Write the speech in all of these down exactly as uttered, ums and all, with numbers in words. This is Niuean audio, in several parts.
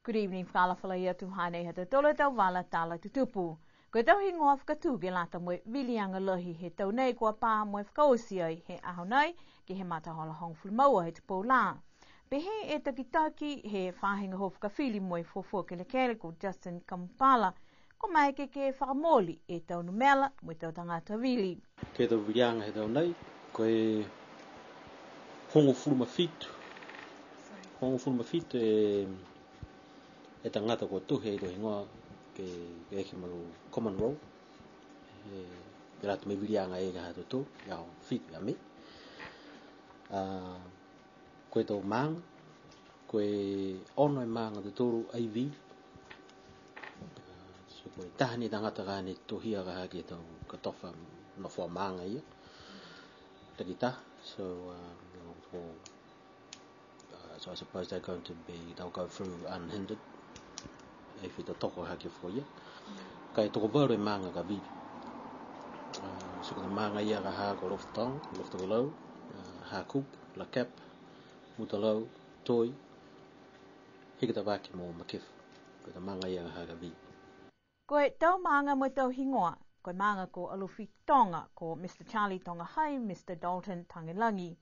Good evening, fakaalofa lahi atu, hanei ha tautolu a tau vala tala tutupu. Ko e tau higoa fakatū ke lata mo e viliaga lahi he tau nei kua pā mo e fakaoti ai he aho nei, ke he matahola hogofulu ma ua he tupou lā. Pehē e takitaki he faahi gahua fakafili mo e fuafua kelekele ko Justin Kamupala, kua maeke ke fakamooli e tau numela mo e tau tagata vili. Ke he tau viliaga he tau nei, ko e hogofulu ma fitu. Hogofulu ma fitu e, e tagata kua tohi e tau higoa ke, ke eke mo e common roll. E, ke lata mo e viliaga e ka ha tautolu, ia o fitu ia me. A, Ko e tau maaga, ko e ono e maaga tautolu I V. So ko e taha ni tagata ka ne tohia ka ha ke he tau katofa nofoa maaga ia. Takitaha, so, um, ko, uh, so I suppose they're going to be, they'll go through unhindered. E fita toko hake foki ia. Ka e tokovalu e maaga ka vili. A, so ko e maaga ia ka ha ko Alofi Toga, Alofi Tokelau, a, Hakupu, Lakepa, Mutalau, Toi, Hikutavake mo Makefu. Ko e maaga ia ka ha ka vili. Ko e tau maaga mo e tau higoa, ko e maaga ko Alofi Toga, ko Mister Charlie Togahai, Mister Dalton Tagelagi.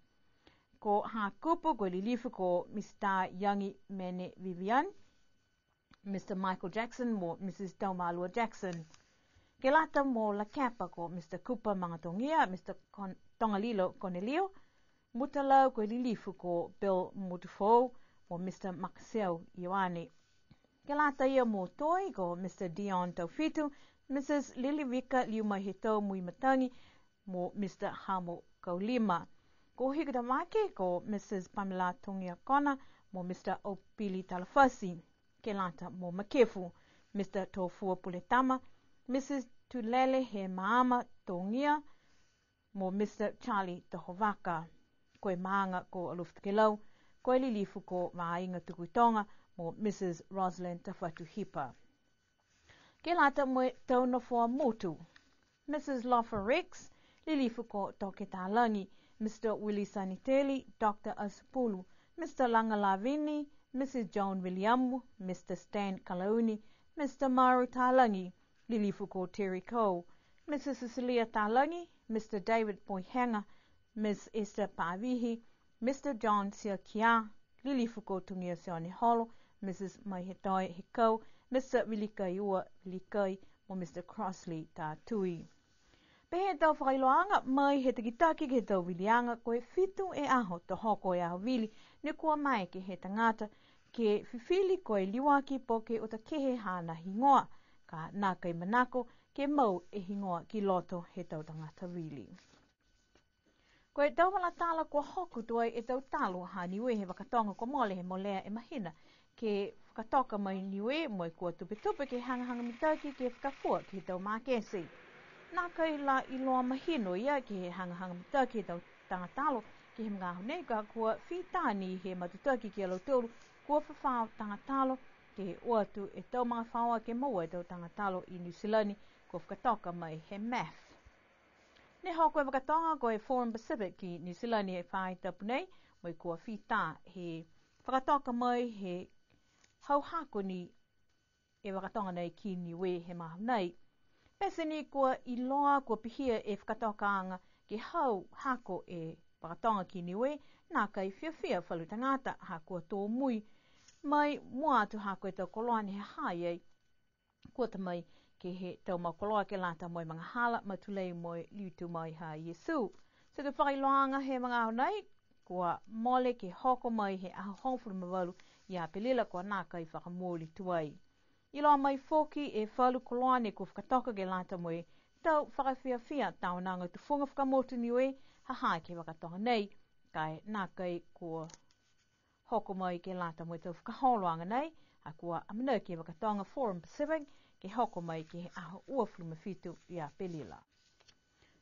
Ko Hakupu, ko e lilifu ko Mister Iagi Mene Vivian, Mister Michael Jackson mo Missus Taumalua Jackson. Ke lata mo Lakepa ko Mister Cooper Magatogia, Mister Con-, Togalilo Cornelio, Mutalau ko e lilifu ko Bill Motufoou mo Mister Makaseo Ioane. Ke lata ia mo Toi ko Mister Dion Taufitu, Missus Lilivika Liumaihetau Muimatagi, mo Mister Hamo Kaulima. Ko Hikutavake ko Missus Pamela Togiakona mo Mister Opili Talafasi. Ke lata mo Makefu, Mister Tofua Puletama, Missus Tulele Hemaama Togia, mo Mister Charlie Tohovaka. Ko e maaga ko Alofi Tokelau, ko e lilifu ko Vaiga Tukuitoga mo Missus Rosalind Tafatuhipa. Ke lata mo e tau nofoa motu. Missus Lofa Rex, lilifu ko Toke Talagi, Mister Willie Saniteli, Doctor Asupulu, Mister Langa Lavini, Missus Joan William, Mister Stan Kalauni, Mister Maru Talagi, lilifu ko Terry Coe, Missus Cecilia Talagi, Mister David Poihega, Miss Esther Pavihi, Mister John Siakia, lilifu ko Togia Sione Holo, Missus Maihetoe Hekau, Mister Vilikai Ua Vilikai, mo Mister Crossley Tatui. Pehē e tau fakailoaaga mai he takitaki ke he tau viliaga, ko e fitu e aho to hoko e aho vili, ne kua maeke he tagata ke fifili ko e liuaki po ke uta kehe haana higoa, ka nākai manako ke mau e higoa ki loto he tau tagata vili. Ko e tau vala tala kua hoko tuai e tau talo ha Niue he vakatoga kua mole he molea e mahina, ke fakatoka mai Niue mo e kua tupetupe ke hagahaga mitaki ke fakafua ke he tau makete. Nākai la iloa mahino ia ke he hagahaga mitaki he tau tagatalo ke he magaaho nei, ka kua fita ni he matutaki ki a lautolu kua fafao tagatalo ke he o atu e tau magafaoa ke moua e tau tagatalo i Niu Silani, kua fakatoka mai he MAFF. Ne hoko e vakatoga ko e Forum Pacific ki Niu Silani he faahi tapu nei, mo e kua fita he fakatoka mai he hau hako ni e vakatoga nei ki Niue he magaaho nei. Pete ni kua iloa kua pihia e fakatokaaga ke hau hako e vakatoga ki Niue, nākai fiafia falu tagata ha kua tō mui mai mua atu ha ko e tau koloa ne ha ha i ai. Kua ta mai ke he tau mau koloa ke lata mo e magahala, matulei mo e liu tū mai ha Iesu. So ko e fakailoaaga he magaaho nei, kua mole ke hoko mai he aho hogofulu ma valu ia Apelila, kua nākai fakamooli tuai. Iloa mai foki e falu koloa ne kua fakatoka ke lata mo e tau fakafiafia Taonaga Tufuga Fakamotu Niue ha ha ke he vakatoga nei, ka e nākai kua hoko mai ke lata mo e tau fakaholoaga nei, ha kua amanaki e vakatoga Forum Pacific ke hoko mai ke he aho uafulu ma fitu ia Apelila.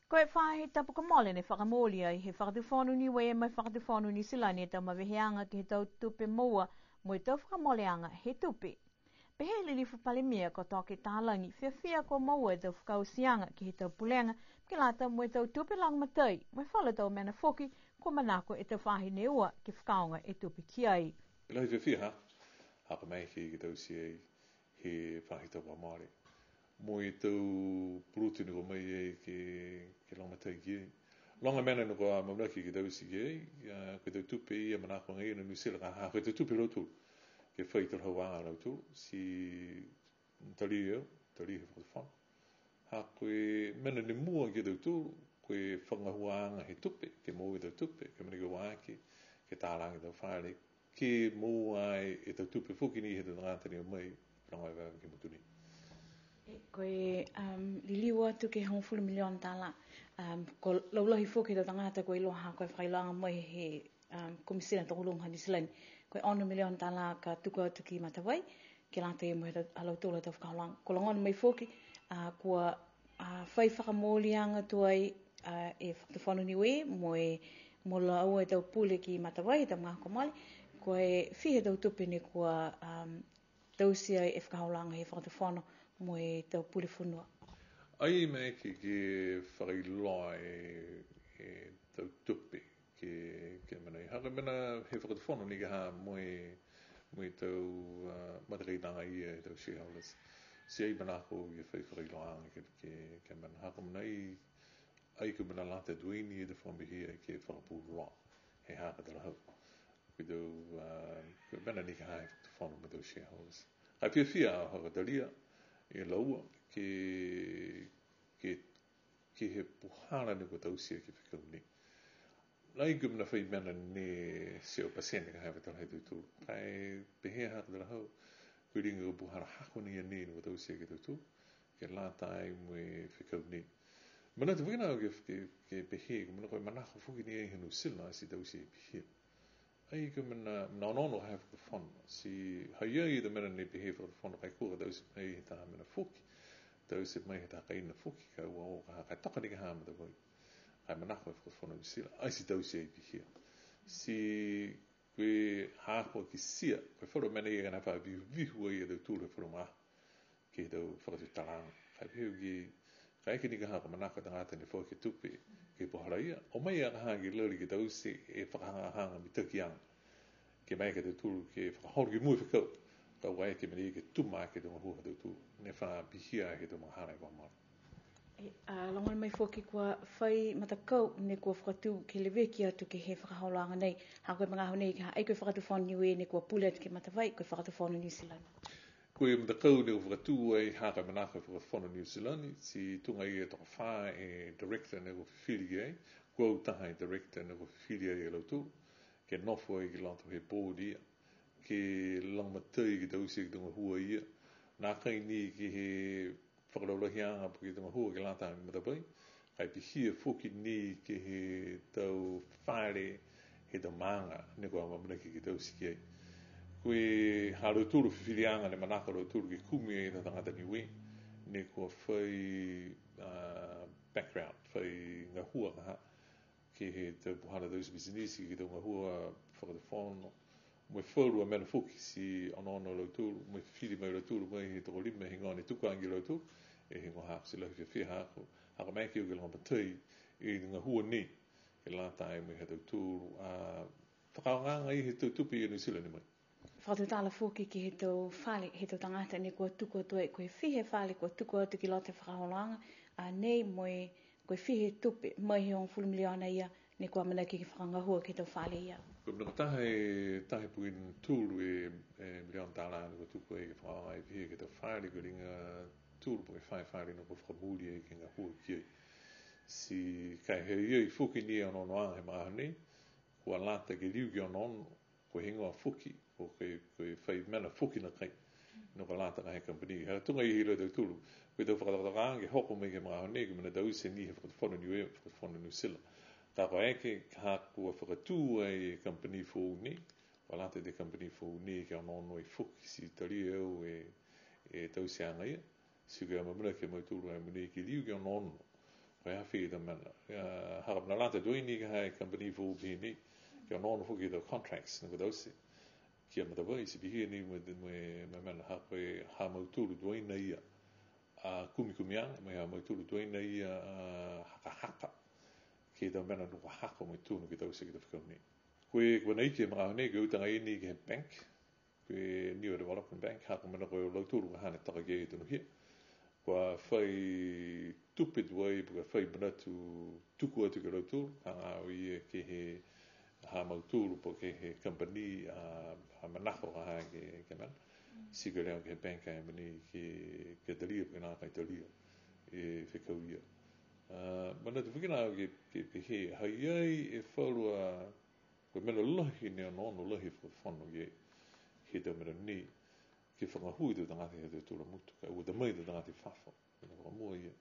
Ko e faahi tapu kua mole ne fakamooli ai he Fakatufono Niue mo e Fakatufono Niu Silani e tau maveheaga ke he tau tupe moua mo e tau fakamoleaga he tupe. Pehē e Lilifu Palemia ko Toke Talagi, fiafia kua moua e tau fakaotiaga ke he tau pulega, ke lata mo e tau tupe lagomatai, mo e falu tau mena foki, kua manako e tau faahi ne ua ke fakaaoga e tupe ki ai. Lahi fiafia ha, Haaku a maeke ke taute ai he faahi tapu kua mole. Mo e tau pulotu ne kua o mai ai ke, ke lagomatai ki ai. Loga mena ne kua amanaki ke taute ki ai, a, ko e tau tupe ia manako agaia ne Niu Silani ka ha ko e tau tupe ha lautolu. Ke fai talahauaga ha lautolu, ti talia e au, talia he fakatufono. Ha ko e mena ne mua ki a tautolu, ko e fakagahuaaga he tupe, ke moua e tau tupe, ke mena ke ua aki, ke talaga e tau fale, ke moua ai e tau tupe foki ni he tau tagata ne o mai, loga e vave ke he motu nei. E, ko e, um, liliu atu ke hogofulu miliona tālā, um, ko e laulahi foki he tau tagata kua iloa ha ko e fakailoaaga mai he, um, Komisina Tokoluga ha Niu Silani. Ko e ono miliona tālā ka tuku atu ki Matavai, ke lata ia mo e ha lautolu a tau fakaholoaga. Kua logona mai foki, a, kua, a, fai fakamooliaga tuai, a, e Fakatufono Niue, mo e, mo laua e tau pule ki Matavai, he tau magaaho kua mole, ko e fiha e tau tupe ne kua, um, taute ai e fakaholoaga he Fakatufono mo e tau pule fonua. Ai maeke ke, ke fakailoa e, e tau tupe ke, ke mena. Ha ko e mena he Fakatufono ni ka ha mo e, mo e tau, a, matakainaga ia he tau shareholders. Ti ai manako ke fai fakailoaaga ke, ke, ke mena. Ha ko e mena ai, ai ko e mena lata tuai ni e tau fakamahia ke fakapuloa he haaku a talahau. Ko e tau, a, ko e mena ni ka ha he Fakatufono mo e tau shareholders. Ka e fiafia au ha kua talia e laua ke, ke, ke he puhala ne kua taute ke he fekau nei. Ai ko e mena fai mena ne teau pasene ka ha he fakatala he tautolu. Ka e pehē haaku a talahau, ko e liga ko e puhala hako ni a nei ne kua taute ke he tautolu, ke lata ai mo e fekau nei. Manatu foki nā ke, ke, ke pehē, ko e mena ko e manako foki ni ai he Niu Silani, ti taute e pihia. Ai ko e mena, mena onoono he Fakatufono, ti ha i ai e tau mena ne pehē Fakatufono ka e kua ka taute mai he taha mena foki, taute mai he taha kaina foki, ka ua o ka, ka e toka ni ka ha Matavai. Ka e manako e Fakatufono Niu Silani, ai ti taute e pihia. Ti ko e ha kua kitia, ko e falu mena ia ka na fakavihuvihu ai a tautolu he falu magaaho ke he tau fakatutalaaga. Ka e pihia ke, kaeke ni ka ha ko e manako e tagata ne foaki e tupe ke he puhala ia, o mai a ka ha ke lali ke taute e fakahagahaga mitakiaga. Ke maeke a tautolu ke fakaholo ki mua e fekau, ka e maeke mena ia ke tuma ke he tau gahua ha tautolu, ne fa pihia he tau magahala kua mole. E, a, logona mai foki kua fai matakau ne kua fakatū ke leveki atu ke he fakaholoaga nei, ha ko e magaaho nei ka ha ai ko e Fakatufono Niue ne kua pule atu ke Matavai, ko e Fakatufono Niu Silani. Ko e matakau ne kua fakatū ai ha ko e manako e Fakatufono Niu Silani, ti tuga ia e tokofā e director ne kua fifili ki ai, ko au taha e director ne kua fifili ai e lautolu, ke nofo ai ki loto he board ia, ke lagomatai ke taute e tau gahua ia, nākai ni ke he fakalaulahiaga po ke tau gahua ke lata mo Matavai, ka e pihia foki ni ke he tau fale he tau maaga ne kua amaamanaki ke taute ki ai. Ko e ha lautolu fifiliaga ne manako a lautolu ke kumi ai e tau tagata Niue, ne kua fai, a, background, fai gahua ka ha, ke he tau puhala taute pisinisi, ke he tau gahua fakatufono, mo e falu a mena foki, ti onoono a lautolu, mo e fifili mai a lautolu, mai he tokolima e higoa ne tuku age ki a lautolu, e higoa haaku, ti lahi e fiafia haaku, ha kua maeke au ke lagomatai e gahua nei, ke lata ai mo e ha tautolu a fakaaogaaga ia he tau tupe ia Niu Silani mai. Fakatutala foki ke he tau fale, he tau tagata ne kua tuku atu ai, ko e fiha e fale kua tuku atu ki loto he fakaholoaga, a, nei mo e, ko e fiha e tupe mai he hogofulu miliona ia, ne kua amanaki ke fakagahua ke he tau fale ia. Ko e mena ko e taha e, taha e poini tolu e, e miliona tālā ne kua tuku ai ke fakaaoga e pihia ke he tau fale, ko e liga tolu po ke fā e fale ne kua fakamooli ai ke gahua ki ai. Ti ka e ha i ai foki ni e onoonoaga he magaaho nei, kua lata ke liu ke onoono, ko e heigoa foki, ko e, ko e fai mena foki nākai, ne kua lata ka he kamupani. Ha tuga ia he iloa e tautolu, ko e tau fakatokatokaaga ke hoko mai ke he magaaho nei, ko e mena taute ni he Fakatufono Niue, Fakatufono Niu Silani. Ka ko e eke, ha kua fakatū ai e kamupani foou nei, kua lata e kamupani foou nei ke onoono ai foki, ti talia e au e, e tauteaga ia. Ti ko e amaamanaki a mautolu a mogonei ke liu ke onoono. Ko e ha fai e tau mena. Ia, ha ko e mena lata tuai ni ka ha e kamupani foou pihia ni, ke onoono foki e tau contracts ne kua taute ki a Matavai, ti pihia ni mo e, mo e, mo e mena ha ko e ha mautolu tuai na ia a kumikumiaga, mo e ha mautolu tuai na ia a hakahaka ke he tau mena ne kua hako mo e tonu ke taute ke he tau fekau nei. Ko e, ko e mena iki he magaaho nei, ko e utaga ni ke he bank, Ko e Niue Development Bank, ha ko e mena ko e lautolu ka hane taka ke tonuhia. Kua fai tupe tuai, kua fai manatu tuku atu ke lautolu, hagaao ia ke he ha mautolu, po ke he company, a, ha manako ka ha ke, ke mena. Ti ko e leo ke he bank a e mena ke, ke talia, ke nākai talia, e fekau ia. A, manatu foki nā ke, ke, ke he, ha i ai e falu a, ko e mena lahi ne onoono lahi e Fakatufono ke, ke he tau mena nei, ke fakahū e tau tagata he tau tula motu, ka ua ta mai e tau tagata i fafo. Mena fakamua ia,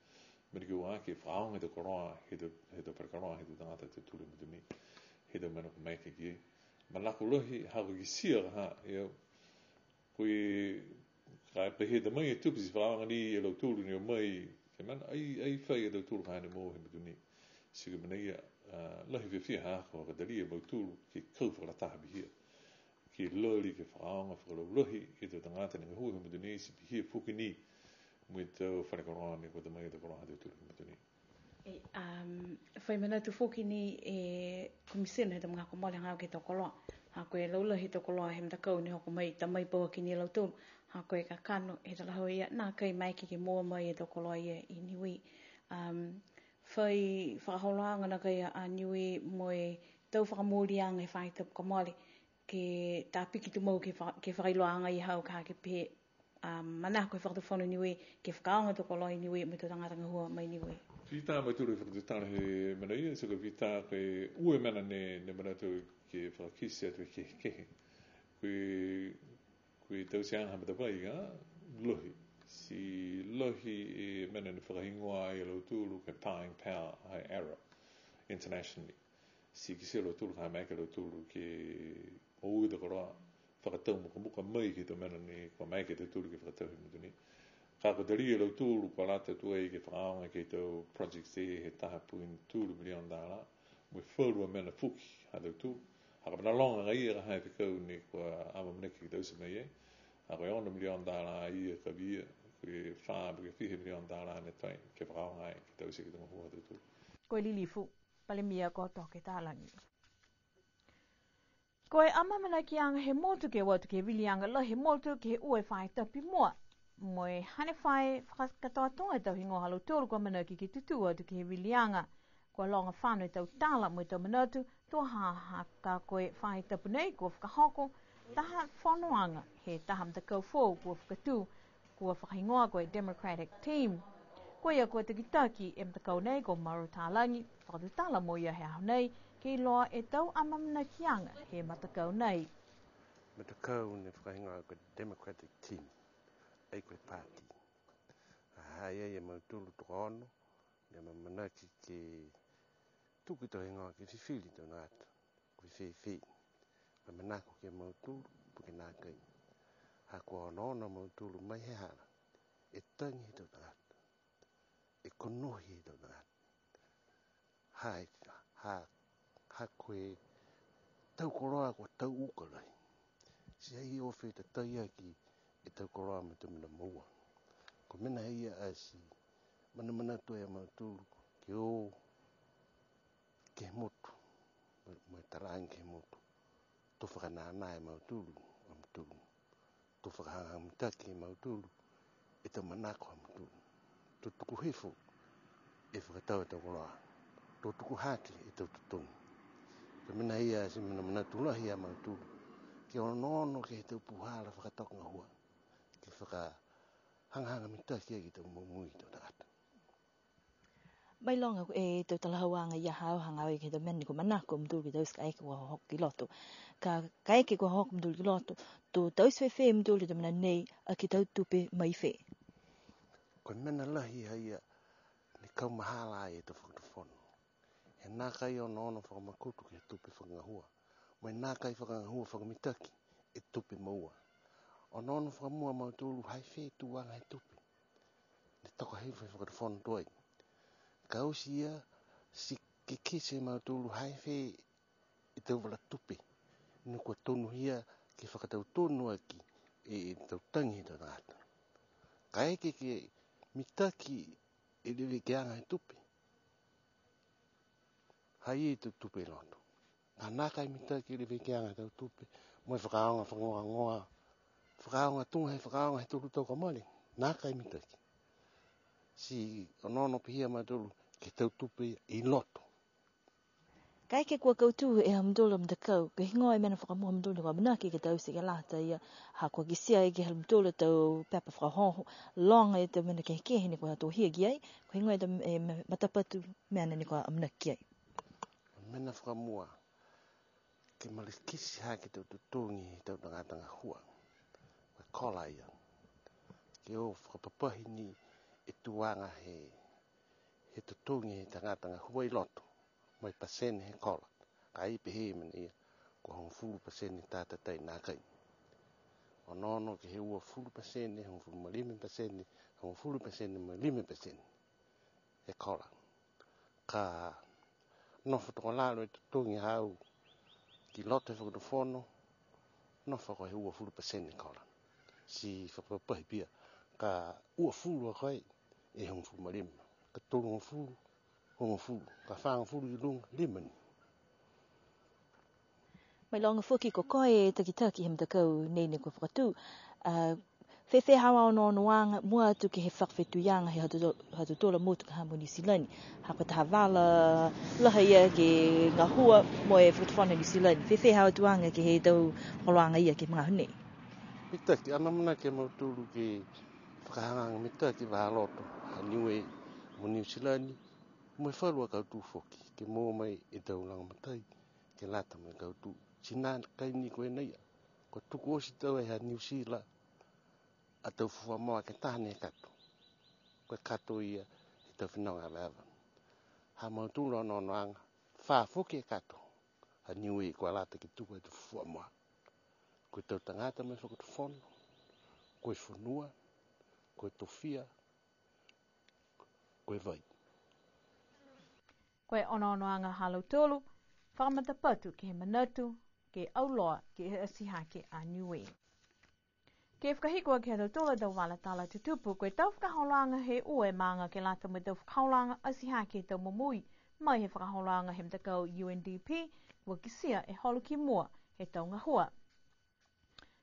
mena ke ua ke fakaaoga e tau koloa, he tau, he tau fale koloa, he tau tagata he tau tula motu nei, he tau mena kua maeke ke. Manako lahi, ha ko e kitia ka ha, ia, ko e, ka pehē ta mai e tupe ti fakaaoga ni e lautolu ne o mai, ke mena, ai, ai fai e lautolu ka hane moua he motu nei. Ti ko e mena ia, a, lahi fiafia ha ko e fakatalia e mautolu, ke kau fakalataha pihia. Ke lali, ke fakaaoga fakalaulahi, e tau tagata ne gahua he motu nei, ti pihia foki ni, mo e tau fale koloa ne kua ta mai e tau koloa ha tautolu he motu nei. E, um, fai manatu foki ni e Komisina he tau magaaho kua mole hagaao ke he tau koloa. Ha ko e laulahi he tau koloa he matakau ne hoko mai, ta mai pauaki ni e lautolu. Ha ko e kakano he talahau ia, nākai maeke ke moua mai e tau koloa ia i Niue. Um, fai fakaholoaga nākai a, a Niue mo e tau fakamooliaga he faahi tapu kua mole, ke tāpiki tumau ke fa-, ke fakailoaaga ia haau ka ke pehē, a, manako he Fakatufono Niue, ke fakaaoga e tau koloa i Niue, mo e tau tagata gahua mai Niue. Fita mai tulu e fakatutala he mena ia, ti ko e fita ko e ua e mena ne, ne manatu ke fakakite atu e kehekehe. Ko e, ko e tauteaga ha Matavai ka, lahi. Ti lahi e mena ne fakahigoa ai a lautolu ko e buying power ha e Arab internationally. Ti kitia e lautolu ka maeke a lautolu ke moua e tau koloa fakatau mukamuka mai ke he tau mena ne kua maeke a tautolu ke fakatau he motu nei. Ka kua talia e lautolu kua lata tuai ke fakaaoga ke he tau projects he taha poini tolu miliona tālā, mo e falu a mena foki ha tautolu. Ha ko e mena loga agaia ka ha e fekau ne kua amaamanaki ke taute mai ai. Ha ko e ono miliona tālā ia ka via, ko e fā po ke fiha miliona tālā ne fai, ke fakaaoga ai, ke taute ke he tau gahua ha tautolu. Ko e Lilifu Palemia ko Toke Talagi. Ko e amaamanakiaga he motu ke o atu ke he viliaga lahi he motu ke he ua e faahi tapu i mua. Mo e hane fai fakakatoatoa e tau higoa ha lautolu kua amanaki ke tutū atu ke he viliaga. Kua loga fano e tau tala mo e tau manatu, to ha ha ka ko e faahi tapu nei kua fakahoko taha fonoaga he taha matakau foou kua fakatū, kua fakahigoa ko e Democratic Team. Ko ia kua takitaki e matakau nei ko Maru Talagi, fakatutala mo ia he aho nei, ke iloa e tau amaamanakiaga he matakau nei. Matakau ne fakahigoa ko e Democratic Team, ai ko e pāti. Ha ha i ai e mautolu tokoono, ne amaamanaki ke tuku e tau higoa ke fifili e tau tagata. Ko e fēfē. Ko e manako ke mautolu, po ke nākai. Ha kua onoono a mautolu mai he hala. E tagi he tau tagata. E konohi he tau tagata. Ha, ha, ha ko e tau koloa kua tau uka lahi. Ti ai o fetatai aki e tau koloa mo e tau mena moua. Ko e mena ia ati manamanatu ai a mautolu ke o ke he motu, mo e, mo e talaage ke he motu. To fakananā e mautolu a mautolu. To fakahagahaga mitaki e mautolu e tau manako ha mautolu. To tuku hifo e fakatau e tau koloa. To tuku hake e tau totogi. Ko e mena ia ti manamanatu lahi a mautolu ke onoono ke he tau puhala fakatokagahua. Ke fakahagahaga mitaki aki e tau momoui he tau tagata. Mailoga e tau talahauaga ia haau hagaao ke he tau mena ne kua manako a mutolu ke taute kaeke kua hohoko ki loto. Ka, kaeke kua hohoko a mutolu ki loto, to taute fēfē e mutolu he tau mena nei, aki e tau tupe mai fē? Ko e mena lahi ha ia ne kaumahala ai e tau fakatufono. He nākai onoono fakamakutu ke he tupe fakagahua. Mo e nākai fakagahua fakamitaki e tupe moua. Onoono fakamua a mautolu ha fē e tuaga he tupe. Ne toka hifo he fakatufono tuai. Ka oti ia, ti kikite e mautolu ha fē e tau vala tupe. Ne kua tonuhia ke fakatautonu aki e, e tau tagi he tau tagata. Kaeke ke mitaki e levekiaga he tupe. Ha i ai e tau tupe i loto. Ka nākai mitaki e levekiaga he tau tupe, mo e fakaaoga fakagoagoa fakaaoga tuga he fakaaoga he tolu tau ka mole. Nākai mitaki. Ti onoono pihia a mautolu ke he tau tupe i loto. Kaeke kua kautū e ha mutolu a matakau, ko e heigoa e mena fakamua ha mutolu ne kua amanaki ke taute ke lata ia, ha kua kitia ai ke he ha mutolu a tau pepa fakaohooho, loga e tau mena kehekehe ne kua tohia ki ai, ko e heigoa e tau, e, matapatu mena ne kua amanaki ki ai. Mena fakamua, ke malikiti hake e tau totogi he tau tagata gahua. Ko e kola ia. Ke o fakapapahi ni e tuaga he, he totogi he tagata gahua i loto. Mo e pasene he kola. Ka e pehē e mena ia, ko e hogofulu pasene tatatai nākai. Onoono ke he uafulu pasene, hogofulu ma lima pasene, hogofulu pasene ma lima pasene. He kola. Ka nofo tokolalo e totogi haau ki loto he fakatufono, nofo ko e uafulu pasene kola. Ti fakapapahi pihia, ka uafulu a koe e hogofulu ma lima, ka tolugofulu, hogofulu, ka fāgofulu i luga, lima ni. Mailoga foki ko koe e takitaki he matakau nei ne kua fakatū. A, fēfē haau a onoonoaga, mua atu ke he fakafetuiaga he ha to-, ha tautolu a motu ka ha mo Niu Silani. Ha ko e taha vala lahi ia ke gahua mo e fakatufono Niu Silani. Fēfē haau a tuaga ke he tau fakaholoaga ia ke he magaaho nei. Mitaki, amaamanaki a mautolu ke fakahagahaga mitaki vahā loto ha Niue mo Niu Silani, mo e falu a kautū foki, ke moua mai e tau lagomatai ke lata mo e kautū. Ti nākai ni ko e nei ia, kua tuku oti tau e ha Niu Sila a tau fufua moa ke taha ni e kato. Ko e kato ia he tau fenoga evaeva. Ha mautolu a onoonoaga, fā foki e kato ha Niue kua lata ke tuku e tau fufua moa. Ko e tau tagata mo e fakatufono, ko e fonua, ko e tofia, ko e vai. Ko e onoonoaga ha lautolu, fakamatapatu ke he manatu, ke auloa, ke he atihake a Niue. Ke fakahiku aki ha tautolu a tau vala tala tutupu, ko e tau fakaholoaga he ua e maaga ke lata mo e tau fakaholoaga atihake he tau momoui, mai he fakaholoaga he matakau U N D P, kua kitia e holo ki mua he tau gahua.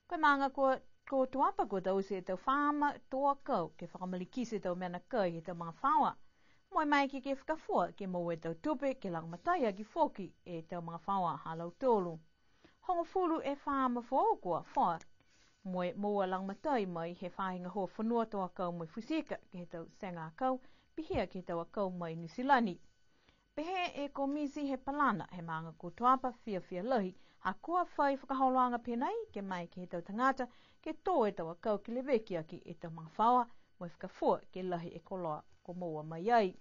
Ko e maaga ko, ko Tuapa kua taute e tau faama tō akau ke fakamalikiti e tau mena kai he tau magafaoa. Mo e maeke ke fakafua ke moua e tau tupe ke lagomatai aki foki e tau magafaoa ha lautolu. Hogofulu e faama foou kua foa. Mo e moua lagomatai mai he faahi gahua fonua tō akau mo e futi ika ke he tau tega akau, pihia ke he tau akau mai Niu Silani. Pehē e komiti he palana he maaga ko Tuapa fiafia lahi, ha kua fai fakaholoaga pehē nai ke maeke he tau tagata ke tō e tau akau ke leveki aki e tau magafaoa, mo e fakafua ke lahi e koloa kua moua mai ai.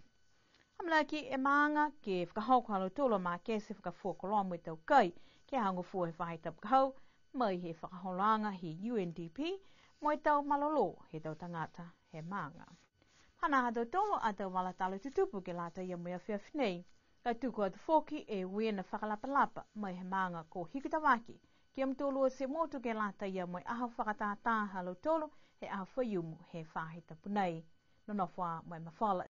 Amanaki e maaga ke fakahoko ha lautolu a makete fakafua koloa mo e tau kai, ke hagofua he faahi tapu ka hau, mai he fakaholoaga he U N D P, mo e tau malolō he tau tagata he maaga. Hanā ha tautolu a tau vala tala tutupu ke lata ia mo e afiafi nei. Ka e tuku atu foki e uiina fakalapalapa mai he maaga ko Hikutavake, ki a mutolu oti e motu ke lata ia mo e aho fakatātā ha lautolu he aho Faiumu he faahi tapu nei. Nonofo ā mo e mafola.